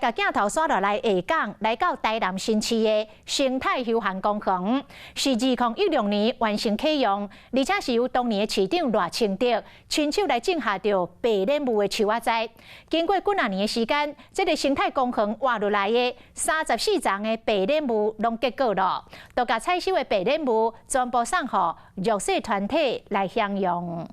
共鏡頭紲落來下港，來到台南新市的生態休閒公園，是2016年完成啟用，而且是由當年的市長賴清德親手來種下著白蓮霧的樹仔栽。經過幾若年的時間，這个生態公園活落來的34叢的白蓮霧攏結果囉，都共採收的白蓮霧全部送予弱勢團體來享用。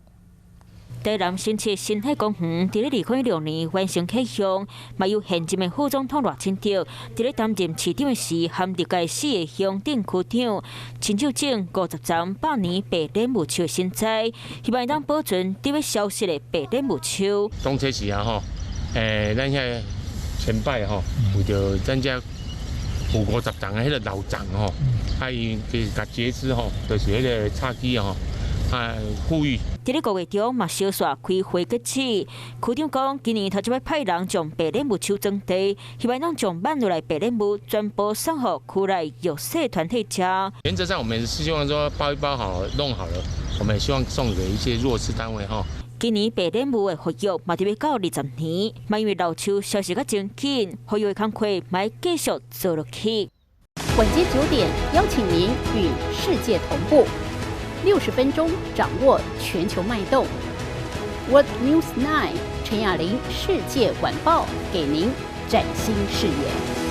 台南新市生態公園佇咧2016年完成啟用，嘛由現任的副總統賴清德佇咧擔任市長的時，含歷屆四个鄉鎮區長親手種50叢百年白蓮霧樹的新栽，希望會當保存佇欲消失的白蓮霧樹。當初時啊吼，咱遐前擺吼，為著咱遮有50叢的彼个老叢吼，啊伊就共截枝吼，就是彼个插枝吼。啊，呼籲。佇咧五月中嘛，相紲開花結籽。區長講，今年頭一擺派人將白蓮霧樹裝地，希望能將挽落來白蓮霧全部送予區內弱勢團體食。原則上，我們是希望說包一包好，弄好了，我們也希望送給一些弱勢單位哈。今年白蓮霧的復育嘛，佇欲到20年，嘛因為老樹消失較真緊，復育的工課嘛會繼續做落去。晚間9點，邀請您與世界同步。60分鐘掌握全球脈動。World News 9 陳雅玲世界晚報給您嶄新視野。